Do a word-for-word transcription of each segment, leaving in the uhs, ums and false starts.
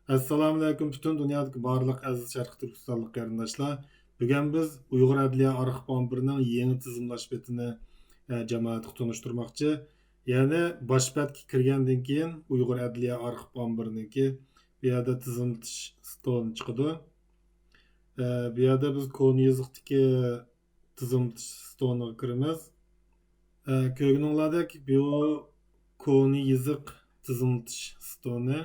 ئەسسالامۇئەلەيكۇم، پۈتۈن دۇنيادىكى بارلىق ئەزىز شەرقىي تۈركىستانلىق قېرىنداشلار. بۈگۈن بىز ئۇيغۇر ئەدلىيە ئارخىپ ئامبىرىنىڭ يېڭى تىزىملاش بېتىنى، ئە، جامائەتكە تونۇشتۇرماقچى. يەنى باش بەتكە كىرگەندىن كېيىن ئۇيغۇر ئەدلىيە ئارخىپ ئامبىرىنىڭكى بۇ يەردە تىزىملىتىش ستونى چىقىدۇ. ئە، بۇ يەردە بىز كونا يېزىقتىكى تىزىملىتىش ستونىغا كىرىمىز. ئە، كۆرگىنىڭلاردەك، بۇ كونا يېزىق تىزىملىتىش ستونى.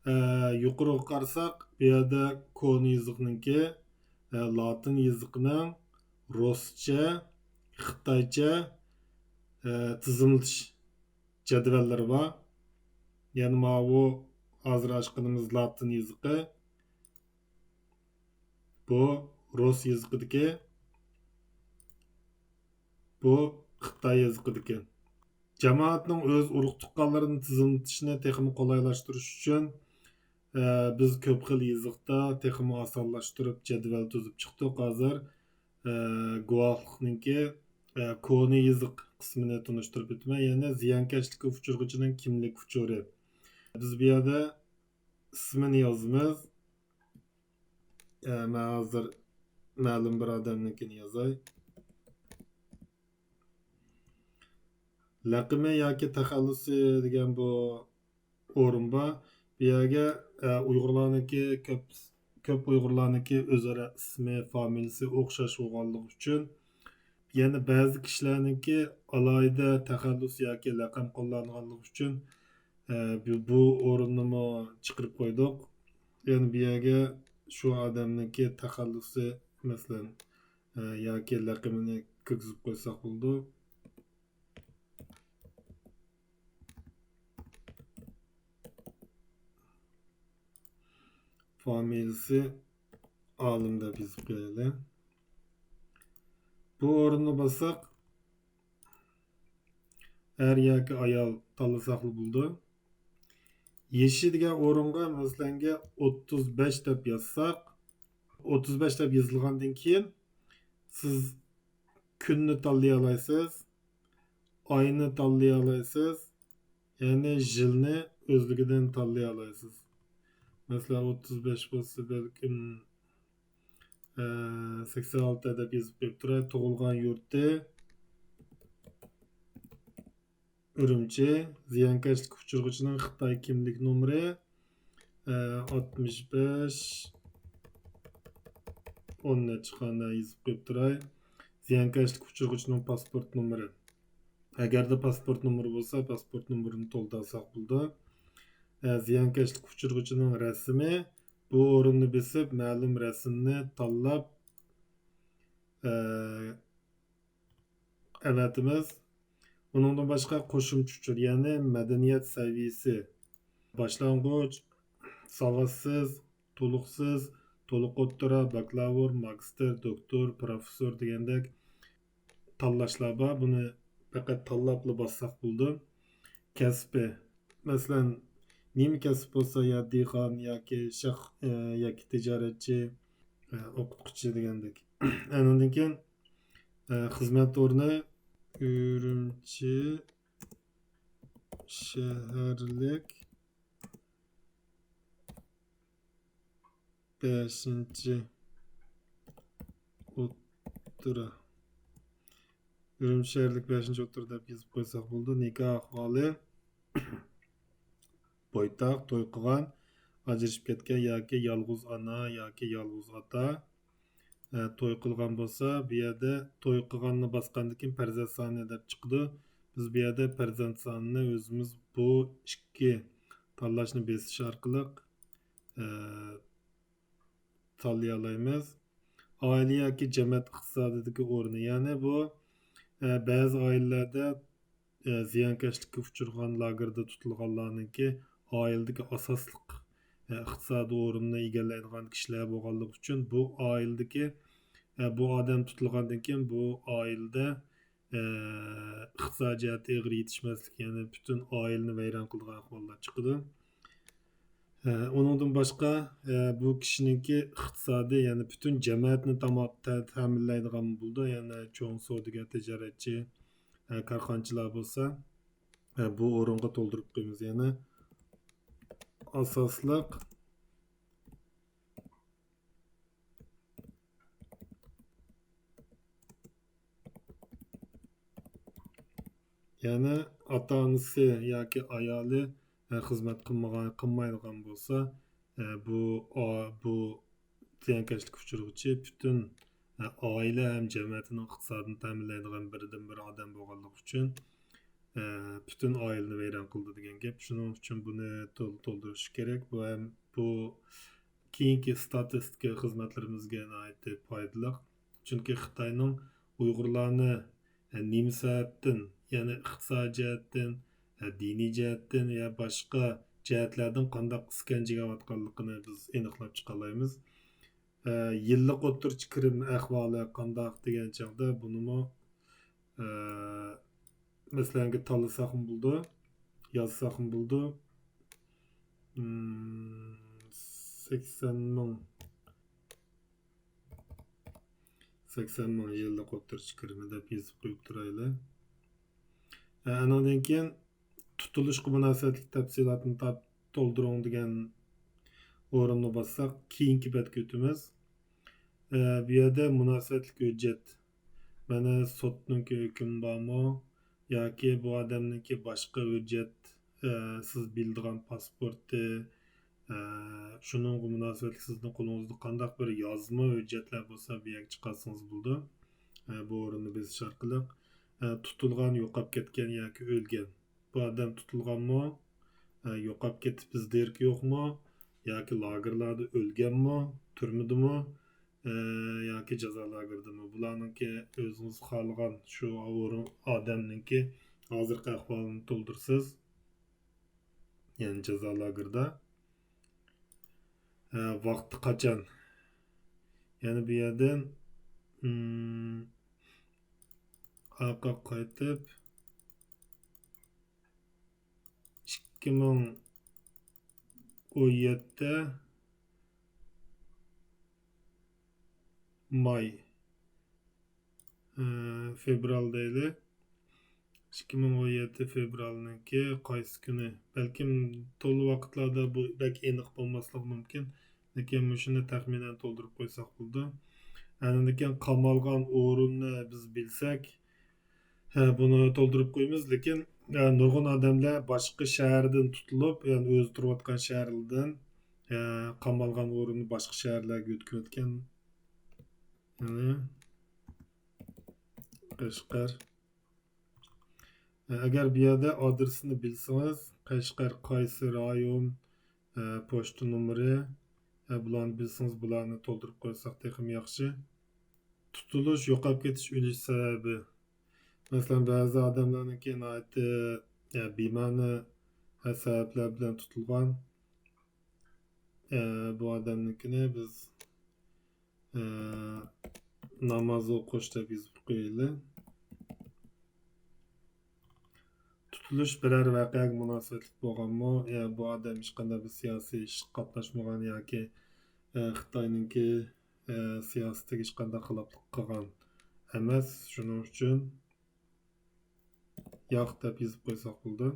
ئە، يۇقىرىغا قارىساق، بۇ يەردە كونا يېزىقنىڭكى، ئە، لاتىن يېزىقىنىڭ رۇسچە، خىتايچە، ئە، تىزىملىتىش جەدۋەللىرى بار. يەنى ماۋۇ ھازىر ئاچقىنىمىز لاتىن يېزىقى. بۇ رۇس يېزىقىدىكى، بۇ خىتاي يېزىقىدىكى. جامائەتنىڭ ئۆز ئۇرۇق-تۇغقانلىرىنى تىزىملىتىشنى تېخىمۇ قولايلاشتۇرۇش ئۈچۈن، ئە، بىز كۆپ خىل يېزىقتا تېخىمۇ ئاسانلاشتۇرۇپ جەدۋەل تۈزۈپ چىقتۇق. ھازىر، ئە، گۇۋاھلىقنىڭكى، ئە، كونا يېزىق قىسمىنى تونۇشتۇرۇپ ئۆتىمەن. يەنى زىيانكەشلىككە ئۇچرىغۇچىنىڭ كىملىك ئۇچۇرى. بىز بۇ يەردە ئىسمىنى يازىمىز. ئە، مەن ھازىر مەلۇم بىر ئادەمنىڭكىنى يازاي. لەقىمى ياكى تەخەللۇسى دېگەن بۇ ئورۇن بار. بۇ يەرگە، ئە، ئۇيغۇرلارنىڭكى كۆپ، كۆپ ئۇيغۇرلارنىڭكى ئۆزئارا ئىسمى، فامىلىسى ئوخشاش بولغانلىقى ئۈچۈن، يەنە بەزى كىشىلەرنىڭكى ئالاھىدە تەخەللۇس ياكى لەقەم قوللانغانلىقى ئۈچۈن، ئە، بۇ، بۇ ئورۇننىمۇ چىقىرىپ قويدۇق. يەنى بۇ يەرگە شۇ ئادەمنىڭكى تەخەللۇسى، مەسىلەن، ئە، ياكى لەقىمىنى كىرگۈزۈپ قويساق بولىدۇ. فامىلىسى ئالىم دەپ يېزىپ قويايلى. بۇ ئورۇننى باسساق، ئەر ياكى ئايال تاللىساقلا بولىدۇ. يېشى دېگەن ئورۇنغا، مەسىلەنگە، ئوتتۇز بەش دەپ يازساق، ئوتتۇز بەش دەپ يېزىلغاندىن كېيىن سىز كۈننى تاللىيالايسىز، ئاينى تاللىيالايسىز، يەنى يىلنى ئۆزلۈكىدىن تاللىيالايسىز. مەسىلەن، ئوتتۇز بەش بولسا، بەلكىم، ئە، سەكسەن ئالتە دەپ يېزىپ قويۇپ تۇراي. تۇغۇلغان يۇرتى ئۈرۈمچى. زىيانكەشلىككە ئۇچرىغۇچىنىڭ خىتاي كىملىك نومۇرى، ئە، ئاتمىش بەش، ئون نەچچە خانا يېزىپ قويۇپ تۇراي. زىيانكەشلىككە ئۇچرىغۇچىنىڭ پاسپورت نومۇرى. ئەگەردە پاسپورت نومۇرى بولسا، پاسپورت نومۇرىنى تولدۇرساق بولىدۇ. ئە، زىيانكەشلىككە ئۇچرىغۇچىنىڭ رەسىمى. بۇ ئورۇننى بېسىپ، مەلۇم رەسىمنى تاللاپ، ئە، ئەۋەتىمىز. ئۇنىڭدىن باشقا قوشۇمچە ئۇچۇر، يەنى مەدەنىيەت سەۋىيىسى. باشلانغۇچ، ساۋاتسىز، تولۇقسىز، تولۇق ئوتتۇرا، باكلاۋۇر، ماگىستىر، دوكتور، پروفېسسور دېگەندەك تاللاشلار بار. بۇنى پەقەت تاللاپلا باسساق بولىدۇ. كەسپى، مەسىلەن، نېمە كەسىپ بولسا، يا دېھقان ياكى شەخ-، ئە، ياكى تىجارەتچى، ئە، ئوقۇتقۇچى دېگەندەك. ئاندىن كېيىن، ئە، خىزمەت ئورنى ئۈرۈمچى شەھەرلىك بەشىنچى ئوتتۇرا. ئۈرۈمچى شەھەرلىك بەشىنچى ئوتتۇرا دەپ يېزىپ قويساق بولىدۇ. نىكاھ ئەھۋالى بويتاق، توي قىلغان، ئاجرىشىپ كەتكەن ياكى يالغۇز ئانا ياكى يالغۇز ئاتا. ئە، توي قىلغان بولسا، بۇ يەردە توي قىلغاننى باسقاندىن كېيىن پەرزەنت سانى دەپ چىقىدۇ. بىز بۇ يەردە پەرزەنت سانىنى ئۆزىمىز بۇ ئىككى تاللاشنى بېسىش ئارقىلىق، ئە، تاللىيالايمىز. ئائىلە ياكى جەمەت ئىقتىسادىدىكى ئورنى، يەنى بۇ، ئە، بەزى ئائىلىلەردە، ئە، زىيانكەشلىككە ئۇچرىغان لاگېردا تۇتۇلغانلارنىڭكى ئائىلىدىكى ئاساسلىق، ئە، ئىقتىسادىي ئورۇننى ئىگىلەيدىغان كىشىلەر بولغانلىقى ئۈچۈن بۇ ئائىلىدىكى، ئە، بۇ ئادەم تۇتۇلغاندىن كېيىن بۇ ئائىلىدە، ئە، ئىقتىسادىي جەھەتتە ئېغىر يېتىشمەسلىك، يەنى پۈتۈن ئائىلىنى ۋەيران قىلىدىغان ئەھۋاللار چىقىدۇ. ئە، ئۇنىڭدىن باشقا، ئە، بۇ كىشىنىڭكى ئىقتىسادى، يەنى پۈتۈن جەمەتنى تاما-، تە-، تەمىنلەيدىغان بولىدۇ. يەنى چوڭ سودىگەر، تىجارەتچى، ئە، كارخانىچىلار بولسا، ئە، بۇ ئورۇنغا تولدۇرۇپ قويىمىز. يەنى ئاساسلىق يەنى ئاتا-ئانىسى ياكى ئايالى، ئە، خىزمەت قىلمىغان، قىلمايدىغان بولسا، ئە، بۇ، ئا-، بۇ زىيانكەشلىك ئۇچرىغۇچى پۈتۈن، ئە، ئائىلە ھەم جەمئىيەتنىڭ ئىقتىسادىنى تەمىنلەيدىغان بىردىنبىر ئادەم بولغانلىقى ئۈچۈن، ئە، پۈتۈن ئائىلىنى ۋەيران قىلىدۇ دېگەن گەپ. شۇنىڭ ئۈچۈن بۇنى تول-، تولدۇرۇش كېرەك. بۇ ھەم بۇ كېيىنكى ستاتىستىكا خىزمەتلىرىمىزگە ناھايىتى پايدىلىق. چۈنكى خىتاينىڭ ئۇيغۇرلارنى، ئە، نېمە سەۋەبتىن، يەنى ئىقتىسادىي جەھەتتىن، ئە، دىنىي جەھەتتىن يا باشقا جەھەتلەردىن قانداق ئىسكەنجىگە ئەۋاتقانلىقىنى بىز ئېنىقلاپ چىقالايمىز. ئە، يىللىق ئوتتۇرىچە كىرىم ئەھۋالى قانداق دېگەن چاغدا بۇنىمۇ، ئە، مەسىلەنگە تاللىساقمۇ بولىدۇ، يازساقمۇ بولىدۇ. مم، سەكسەن مىڭ، سەكسەن مىڭ يىللىق ئوتتۇرىچە كىرىمى دەپ يېزىپ قويۇپ تۇرايلى. ئە، ئانىڭدىن كېيىن تۇتۇلۇشقا مۇناسىۋەتلىك تەپسىلاتنى تاپ-، تولدۇرۇڭ دېگەن ئورۇننى باسساق، كېيىنكى بەتكە ئۆتىمىز. ئە، بۇ يەردە مۇناسىۋەتلىك ھۆججەت، مانا سوتنىڭكى ھۆكمى بارمۇ ياكى بۇ ئادەمنىڭكى باشقا ھۆججەت، ئە، سىز بىلىدىغان پاسپورتى، ئە، شۇنىڭغا مۇناسىۋەتلىك سىزنىڭ قولىڭىزدا قانداق بىر يازما ھۆججەتلەر بولسا بۇ يەرگە چىقارسىڭىز بولىدۇ. ئە، بۇ ئورۇننى بېسىش ئارقىلىق، ئە، تۇتۇلغان، يوقاپ كەتكەن ياكى ئۆلگەن. بۇ ئادەم تۇتۇلغانمۇ؟ ئە، يوقاپ كېتىپ ئىز دېرىكى يوقمۇ؟ ياكى لاگېرلاردا ئۆلگەنمۇ؟ تۈرمىدىمۇ؟ ئە، ياكى جازا لاگېرىدىمۇ؟ بۇلارنىڭكى ئۆزىڭىز خالىغان شۇ ئورۇن، ئادەمنىڭكى ھازىرقى ئەھۋالىنى تولدۇرىسىز. يەنى جازا لاگېرىدا. ئە، ۋاقتى قاچان؟ يەنى بۇ يەردىن، ئىم، ئارقىغا قايتىپ، ئىككى مىڭ ئون يەتتە ماي، ئى، فېۋرال دەيلى. ئىككى مىڭ ئون يەتتە فېۋرالنىڭكى قايسى كۈنى؟ بەلكىم تولا ۋاقىتلاردا بۇ بەك ئېنىق بولماسلىقى مۇمكىن. لېكىن مۇشۇنى تەخمىنەن تولدۇرۇپ قويساق بولىدۇ. ئاندىن كېيىن قامالغان ئورۇننى بىز بىلسەك، ھە، بۇنى تولدۇرۇپ قويىمىز. لېكىن، ھە، نۇرغۇن ئادەملەر باشقا شەھەردىن تۇتۇلۇپ، يەنى ئۆزى تۇرۇۋاتقان شەھەردىن، ھە، قامالغان ئورۇننى باشقا شەھەرلەرگە ئۆتكۈزۈۋەتكەن. يەنى قەشقەر. ئەگەر بۇ يەردە ئادرېسىنى بىلسىڭىز، قەشقەر قايسى رايون، ئە، پوچتا نومۇرى، ئە، بۇلارنى بىلسىڭىز، بۇلارنى تولدۇرۇپ قويساق تېخىمۇ ياخشى. تۇتۇلۇش، يوقاپ كېتىش، ئۆلۈش سەۋەبى. مەسىلەن، بەزى ئادەملەرنىڭكى ناھايىتى، ئە، بىمەنە، ئە، سەۋەبلەر بىلەن تۇتۇلغان. ئە، بۇ ئادەمنىڭكىنى بىز، ئە، ناماز ئوقۇش دەپ يېزىپ قويايلى. تۇتۇلۇش بىرەر ۋەقەگە مۇناسىۋەتلىك بولغانمۇ؟ يا بۇ ئادەم ھېچقانداق بىر سىياسىي ئىشقا قاتناشمىغان ياكى، ئە، خىتاينىڭكى، ئە، سىياسىتىگە ھېچقانداق خىلاپلىق قىلغان ئەمەس. شۇنىڭ ئۈچۈن ياق دەپ يېزىپ قويساق بولىدۇ.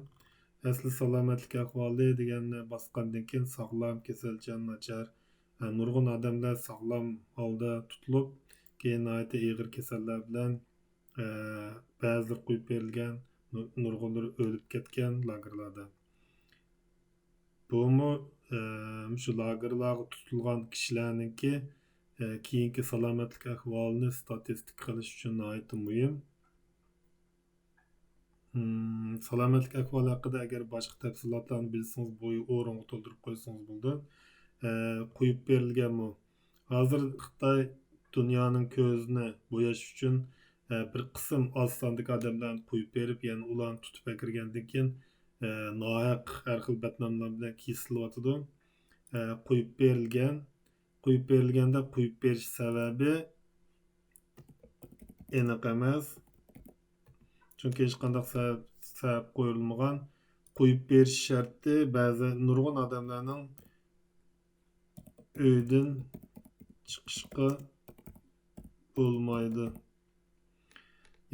ئەسلى سالامەتلىك ئەھۋالى دېگەننى باسقاندىن كېيىن ساغلام، كېسەلچان، ناچار. ھە، نۇرغۇن ئادەملەر ساغلام ھالدا تۇتۇلۇپ، كېيىن ناھايىتى ئېغىر كېسەللەر بىلەن، ئە، بەزىلىرى قويۇپ بېرىلگەن، نۇ-، نۇرغۇنلىرى ئۆلۈپ كەتكەن لاگېرلاردا. بۇمۇ، ئە، مۇشۇ لاگېرلارغا تۇتۇلغان كىشىلەرنىڭكى، ئە، كېيىنكى سالامەتلىك ئەھۋالىنى ستاتىستىكا قىلىش ئۈچۈن ناھايىتى مۇھىم. مم، سالامەتلىك ئەھۋالى ھەققىدە ئەگەر باشقا تەپسىلاتلارنى بىلسىڭىز، بۇ ئورۇنغا تولدۇرۇپ قويسىڭىز بولىدۇ. ئە، قويۇپ بېرىلگەنمۇ؟ ھازىر خىتاي دۇنيانىڭ كۆزىنى بوياش ئۈچۈن، ئە، بىر قىسىم ئاز ساندىكى ئادەملەرنى قويۇپ بېرىپ، يەنە ئۇلارنى تۇتۇپ ئەكىرگەندىن كېيىن، ئە، ناھەق ھەر خىل بەتناملار بىلەن كېسىلىۋاتىدۇ. ئە، قويۇپ بېرىلگەن، قويۇپ بېرىلگەندە قويۇپ بېرىش سەۋەبى ئېنىق ئەمەس. چۈنكى ھېچقانداق سەۋەب، سەۋەب قويۇلمىغان. قويۇپ بېرىش شەرتى بەزى نۇرغۇن ئادەملەرنىڭ ئۆيدىن چىقىشقا بولمايدۇ.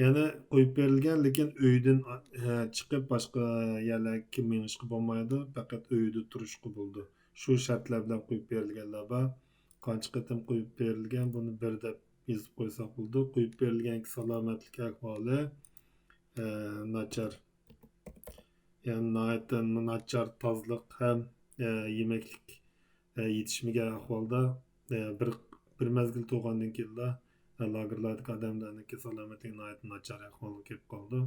يەنى قويۇپ بېرىلگەن، لېكىن ئۆيدىن، ھە، چىقىپ باشقا يەرلەرگە مېڭىشقا بولمايدۇ، پەقەت ئۆيدە تۇرۇشقا بولىدۇ. شۇ شەرتلەر بىلەن قويۇپ بېرىلگەنلەر بار. قانچە قېتىم قويۇپ بېرىلگەن، بۇنى بىر دەپ يېزىپ قويساق بولىدۇ. قويۇپ بېرىلگەن سالامەتلىك ئەھۋالى، ئە، ناچار، يەنى ناھايىتى ناچار تازىلىق ھەم، ئە، يېمەكلىك، ئە، يېتىشمىگەن ئەھۋالدا، ئە، بىر، بىر مەزگىل تۇرغاندىن كېيىنلا، ئە، لاگېرلاردىكى ئادەملەرنىڭكى سالامەتلىكى ناھايىتى ناچار ئەھۋالغا كېلىپ قالىدۇ.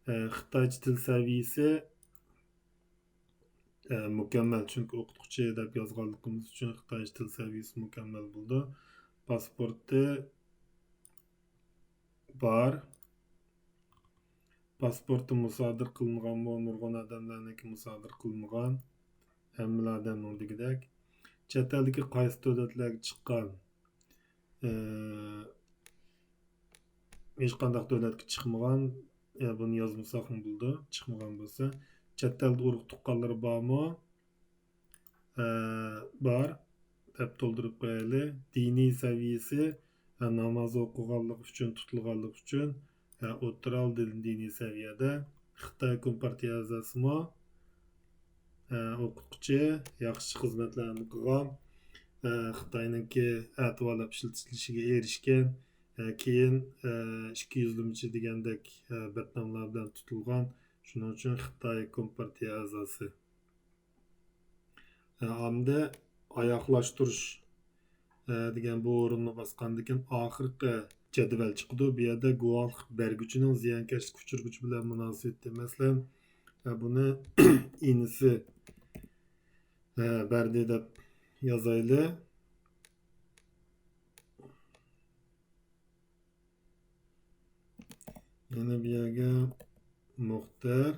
ئە، خىتايچە تىل سەۋىيەسى، ئە، مۇكەممەل، چۈنكى ئوقۇتقۇچى دەپ يازغانلىقىمىز ئۈچۈن خىتايچە تىل سەۋىيەسى مۇكەممەل بولىدۇ. پاسپورتى بار. پاسپورتى مۇسادىرە قىلىنغانمۇ؟ نۇرغۇن ئادەملەرنىڭكى مۇسادىرە قىلىنغان. ھەممىلا ئادەمنىڭ دېگۈدەك. چەت ئەلدىكى قايسى دۆلەتلەرگە چىققان؟ ئە، ھېچقانداق دۆلەتكە چىقمىغان. ئە، بۇنى يازمىساقمۇ بولىدۇ، چىقمىغان بولسا. چەت ئەلدە ئۇرۇق تۇغقانلىرى بارمۇ؟ ئە، بار دەپ تولدۇرۇپ قويايلى. دىنىي سەۋىيەسى، ئە، ناماز ئوقۇغانلىقى ئۈچۈن، تۇتۇلغانلىقى ئۈچۈن، ئە، ئوتتۇرا ھالدا دىنىي سەۋىيەدە. خىتاي كومپارتىيە ئەزاسىمۇ، ئە، ئوقۇتقۇچى، ياخشى خىزمەتلەرنى قىلغان، ئە، خىتاينىڭكى ئەتىۋارلاپ ئىشلىتىلىشىگە ئېرىشكەن، ئە، كېيىن، ئە، ئىككى يۈزلىمىچى دېگەندەك، ئە، بەتناملار بىلەن تۇتۇلغان. شۇنىڭ ئۈچۈن خىتاي كومپارتىيە ئەزاسى. ئەمدى ئاياغلاشتۇرۇش، ئە، دېگەن بۇ ئورۇننى باسقاندىن كېيىن ئاخىرقى جەدۋەل چىقىدۇ. بۇ يەردە گۇۋاھلىق بەرگۈچىنىڭ زىيانكەشلىك ئۇچرىغۇچى بىلەن مۇناسىۋىتى. مەسىلەن، ئە، بۇنى ئىنىسى، ئە، بەردى دەپ يازايلى. يەنە بۇ يەرگە مۇختەر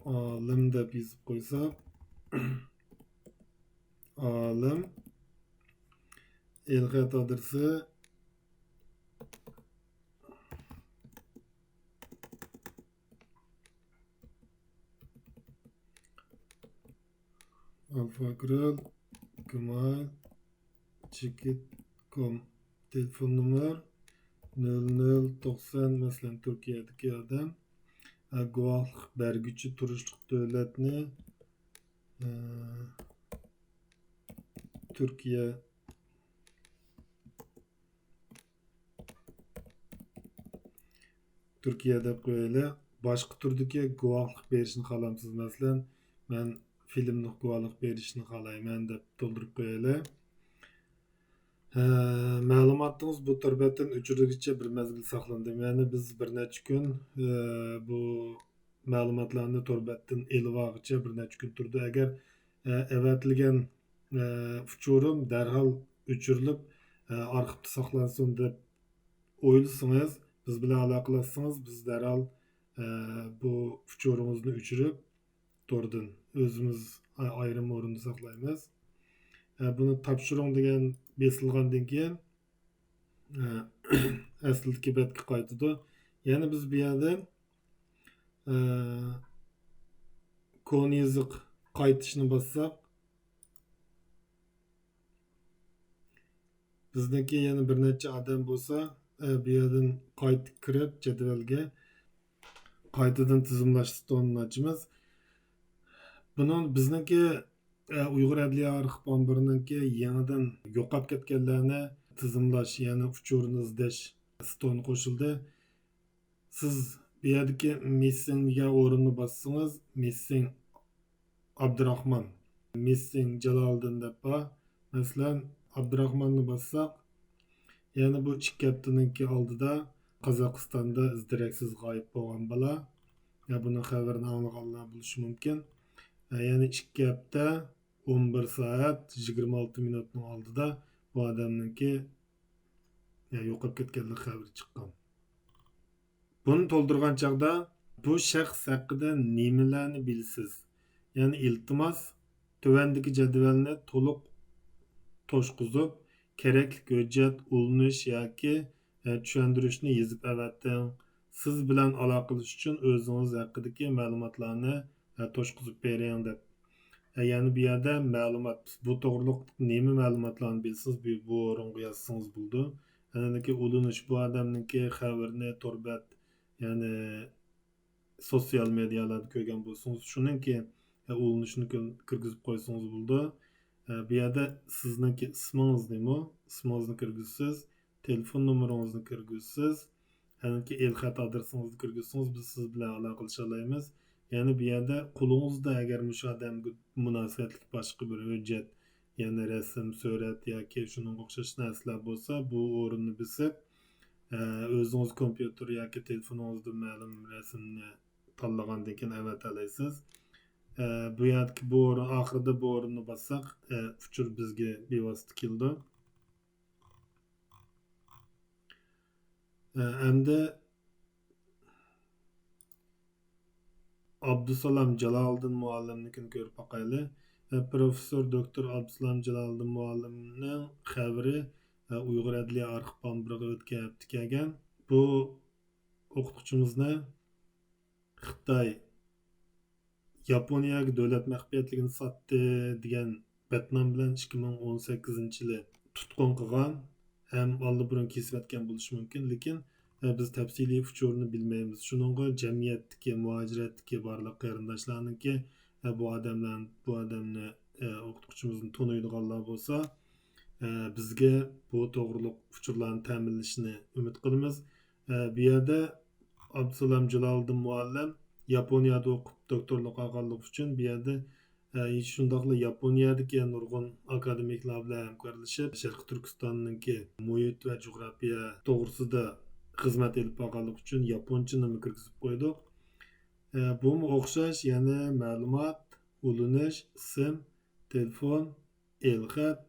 ئالىم دەپ يېزىپ قويساق، ئالىم، ئېلخەت ئادرېسى، ئالفاگرىل، گمايل، چېكىت كوم. تېلېفون نومۇر نۆل نۆل توقسان، مەسىلەن، تۈركىيەدىكى ئادەم. ئە، گۇۋاھلىق بەرگۈچى تۇرۇشلۇق دۆلەتنى، ئە، تۈركىيە، تۈركىيە دەپ قويايلى. باشقا تۈردىكى گۇۋاھلىق بېرىشنى خالامسىز؟ مەسىلەن، مەن فىلىملىق گۇۋاھلىق بېرىشنى خالايمەن دەپ تولدۇرۇپ قويايلى. ھە، مەلۇماتىڭىز بۇ تور بەتتىن ئۆچۈرۈلگۈچە بىر مەزگىل ساقلىنىدۇ. يەنى بىز بىر نەچچە كۈن، ھە، بۇ مەلۇماتلارنى تور بەتتىن ئېلىۋالغۇچە بىر نەچچە كۈن تۇرىدۇ. ئەگەر، ئە، ئەۋەتىلگەن، ئە، ئۇچۇرۇم دەرھال ئۆچۈرۈلۈپ، ئە، ئارخىپتا ساقلانسۇن دەپ ئويلىسىڭىز، بىز بىلەن ئالاقىلەشسىڭىز، بىز دەرھال، ئە، بۇ ئۇچۇرىڭىزنى ئۆچۈرۈپ، توردىن ئۆزىمىز ئا-، ئايرىم ئورۇندا ساقلايمىز. ئە، بۇنى تاپشۇرۇڭ دېگەن بېسىلغاندىن كېيىن، ئە، ئەسلىدىكى بەتكە قايتىدۇ. يەنە بىز بۇ يەردە، ئە، كونا يېزىق قايتىشنى باسساق، بىزنىڭكى يەنە بىر نەچچە ئادەم بولسا، ئە، بۇ يەردىن قايتا كىرىپ، جەدۋەلگە قايتىدىن تىزىملاش ستونىنى ئاچىمىز. بۇنىڭ بىزنىڭكى، ئە، ئۇيغۇر ئەدلىيە ئارخىپ ئامبىرىنىڭكى يېڭىدىن يوقاپ كەتكەنلەرنى تىزىملاش، يەنى ئۇچۇرىنى ئىزدەش ستونى قوشۇلدى. سىز بۇ يەردىكى مىسسىڭ دېگەن ئورۇننى باسسىڭىز، مىسسىڭ ئابدۇراخمان، مىسسىڭ جالالىدىن دەپ بار. مەسىلەن، ئابدۇراخماننى باسساق، يەنە بۇ ئىككى ھەپتىنىڭكى ئالدىدا قازاقىستاندا ئىز دېرەكسىز غايىب بولغان بالا. يا بۇنىڭ خەۋىرىنى ئاڭلىغانلار بولۇشى مۇمكىن. يەنە ئىككى ھەپتە، ئون بىر سائەت، يىگىرمە ئالتە مىنۇتنىڭ ئالدىدا بۇ ئادەمنىڭكى يوقاپ كەتكەنلىك خەۋىرى چىققان. بۇنى تولدۇرغان چاغدا، بۇ شەخس ھەققىدە نېمىلەرنى بىلىسىز؟ يەنى، ئىلتىماس، تۆۋەندىكى جەدۋەلنى تولۇق توشقۇزۇپ، كېرەكلىك ھۆججەت، ئۇلىنىش ياكى، ئە، چۈشەندۈرۈشنى يېزىپ ئەۋەتىڭ. سىز بىلەن ئالاقىلىشىش ئۈچۈن ئۆزىڭىز ھەققىدىكى مەلۇماتلارنى، ئە، توشقۇزۇپ بېرىڭ دەپ. ئە، يەنى بۇ يەردە مەلۇمات، بۇ توغرۇلۇق نېمە مەلۇماتلارنى بىلسىڭىز، بۇ، بۇ ئورۇنغا يازسىڭىز بولىدۇ. ئەنىڭكى ئۇلىنىش، بۇ ئادەمنىڭكى خەۋىرىنى تور بەت، يەنى سوتسىيال مېدىيالاردا كۆرگەن بولسىڭىز، شۇنىڭكى، ئە، ئۇلىنىشىنى كىر-، كىرگۈزۈپ قويسىڭىز بولىدۇ. ئە، بۇ يەردە سىزنىڭكى ئىسمىڭىز نېمە؟ ئىسمىڭىزنى كىرگۈزىسىز، تېلېفون نومۇرىڭىزنى كىرگۈزىسىز، ئەنكى ئېلخەت ئادرېسىڭىزنى كىرگۈزسىڭىز، بىز سىز بىلەن ئالاقىلىشالايمىز. يەنى بۇ يەردە قولىڭىزدا ئەگەر مۇشۇ ئادەمگە مۇناسىۋەتلىك باشقا بىر ھۆججەت، يەنى رەسىم، سۈرەت ياكى شۇنىڭغا ئوخشاش نەرسىلەر بولسا، بۇ ئورۇننى بېسىپ، ئە، ئۆزىڭىز كومپيۇتېر ياكى تېلېفونىڭىزدا مەلۇم رەسىمنى تاللىغاندىن كېيىن ئەۋەتەلەيسىز. ئە، بۇ يەردىكى بۇ ئورۇن، ئاخىرىدا بۇ ئورۇننى باسساق، ئە، ئۇچۇر بىزگە بىۋاسىتە كېلىدۇ. ئە، ئەمدى ئابدۇسالام جالالىدىن مۇئەللىمنىڭكىنى كۆرۈپ باقايلى. ئە، پروفېسسور دوكتور ئابدۇسالام جالالىدىن مۇئەللىمنىڭ خەۋىرى، ئە، ئۇيغۇر ئەدلىيە ئارخىپ ئامبىرىغا ئۆتكەن ھەپتە كەلگەن. بۇ ئوقۇتقۇچىمىزنى خىتاي ياپونىيەگە دۆلەت مەخپىيەتلىكىنى ساتتى دېگەن بەتنام بىلەن ئىككى مىڭ ئون سەككىزىنچى يىلى تۇتقۇن قىلغان ھەم ئاللىبۇرۇن كېسىۋەتكەن بولۇشى مۇمكىن، لېكىن، ئە، بىز تەپسىلىي ئۇچۇرىنى بىلمەيمىز. شۇنىڭغا جەمئىيەتتىكى، مۇھاجىرەتتىكى بارلىق قېرىنداشلارنىڭكى، ئە، بۇ ئادەملەر، بۇ ئادەمنى، ئە، ئوقۇتقۇچىمىزنى تونۇيدىغانلار بولسا، ئە، بىزگە بۇ توغرۇلۇق ئۇچۇرلارنى تەمىنلىشىنى ئۈمىد قىلىمىز. ئە، بۇ يەردە ئابدۇسالام جالالىدىن مۇئەللىم ياپونىيەدە ئوقۇپ دوكتورلۇق ئالغانلىقى ئۈچۈن بۇ يەردە، ئە، شۇنداقلا ياپونىيەدىكى نۇرغۇن ئاكادېمىكلار بىلەن ھەمكارلىشىپ، شەرقىي تۈركىستاننىڭكى مۇھىت ۋە جۇغراپىيە توغرىسىدا خىزمەت ئېلىپ بارغانلىقى ئۈچۈن ياپونچىنىمۇ كىرگۈزۈپ قويدۇق. ئە، بۇمۇ ئوخشاش، يەنى مەلۇمات، ئۇلىنىش، ئىسىم، تېلېفون، ئېلخەت،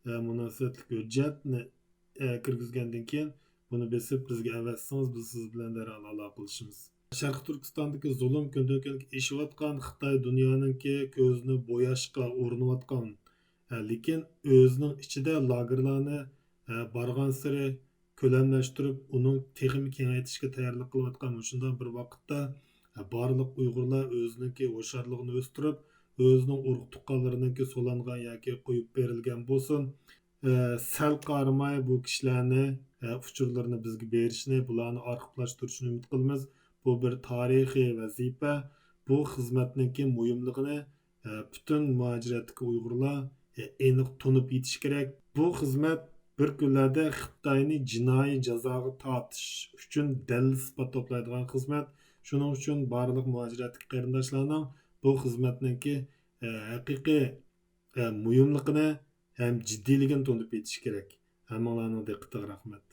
ئە، مۇناسىۋەتلىك ھۆججەتنى، ئە، كىرگۈزگەندىن كېيىن، بۇنى بېسىپ بىزگە ئەۋەتسىڭىز، بىز سىز بىلەن دەرھال ئالاقىلىشىمىز. شەرقىي تۈركىستاندىكى زۇلۇم كۈندىن-كۈنگە ئېشىۋاتقان، خىتاي دۇنيانىڭكى كۆزىنى بوياشقا ئۇرۇنۇۋاتقان، ئە، لېكىن ئۆزىنىڭ ئىچىدە لاگېرلارنى، ئە، بارغانسېرى كۆلەملەشتۈرۈپ، ئۇنىڭ تېخىمۇ كېڭەيتىشكە تەييارلىق قىلىۋاتقان مۇشۇنداق بىر ۋاقىتتا، بارلىق ئۇيغۇرلار ئۆزىنىڭكى ھوشيارلىقىنى ئۆستۈرۈپ، ئۆزىنىڭ ئۇرۇق-تۇغقانلىرىنىڭكى سولانغان ياكى قويۇپ بېرىلگەن بولسۇن، سەل قارىماي بۇ كىشىلەرنى، ئۇچۇرلىرىنى بىزگە بېرىشىنى، بۇلارنى ئارخىپلاشتۇرۇشىنى ئۈمىد قىلىمىز. بۇ بىر تارىخىي ۋەزىپە. بۇ خىزمەتنىڭكى مۇھىملىقىنى ئە، پۈتۈن مۇھاجىرەتتىكى ئۇيغۇرلار، ئە، ئېنىق تونۇپ يېتىشى كېرەك. بۇ خىزمەت بىر كۈنلەردە خىتاينى جىنايى جازاغا تارتىش ئۈچۈن دەلىل ئىسپات توپلايدىغان خىزمەت. شۇنىڭ ئۈچۈن بارلىق مۇھاجىرەتتىكى قېرىنداشلارنىڭ بۇ خىزمەتنىڭكى، ئە، ھەقىقىي، ئە، مۇھىملىقىنى ھەم جىددىيلىكىنى تونۇپ يېتىشى كېرەك. ھەممىڭلارنىڭ دىققىتىگە رەھمەت.